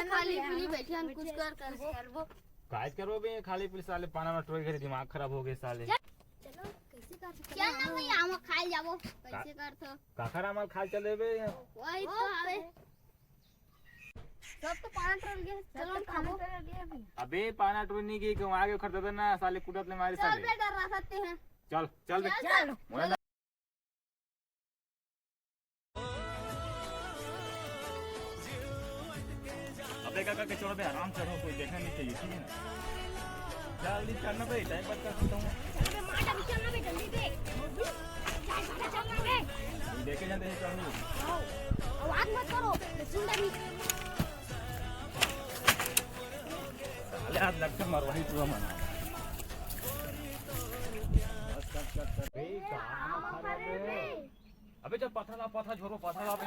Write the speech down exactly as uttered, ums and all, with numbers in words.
खाली पीली बैठे हन, कुछ कर कर वो। काज करबो बे, खाली पीली साले पाना में टोई घरी दिमाग खराब हो गए साले। चलो, कैसे कर सकते चल ना हैं? भैया, हम खाए जाबो। कैसे कर थो? काखर हमल खाल चले बे? वही तो ओ, आवे। सब तो पाना टोल गए, चलो सब तो खाबो। पाना टोल गए अभी। अबे पाना टोल नहीं गई, क्यों आगे खरीदा ना साले कुदत ले मारे चल साले। बे, डरा सकते हैं। चल, चल बे। चल, चल। मोला अबे काका के चढ़ो बे, आराम चढ़ो, कोई देखना नहीं चाहिए, ठीक है ना? जल्दी चढ़ना बे, टाइम पास कर सकता हूँ। अबे मार डाल, चढ़ना बे, जल्दी बे। चल, चल, चढ़ना बे। कोई देखे जाते हैं चढ़ो। आओ, आवाज मत करो, मैं सुन रही। साले आज लगता मरवाही पूरा मना। बस, बस, बस, बस। ए, कहाँ खड़े हो बे? अबे चल पत्थर ला, पत्थर झोरो, पत्थर ला बे।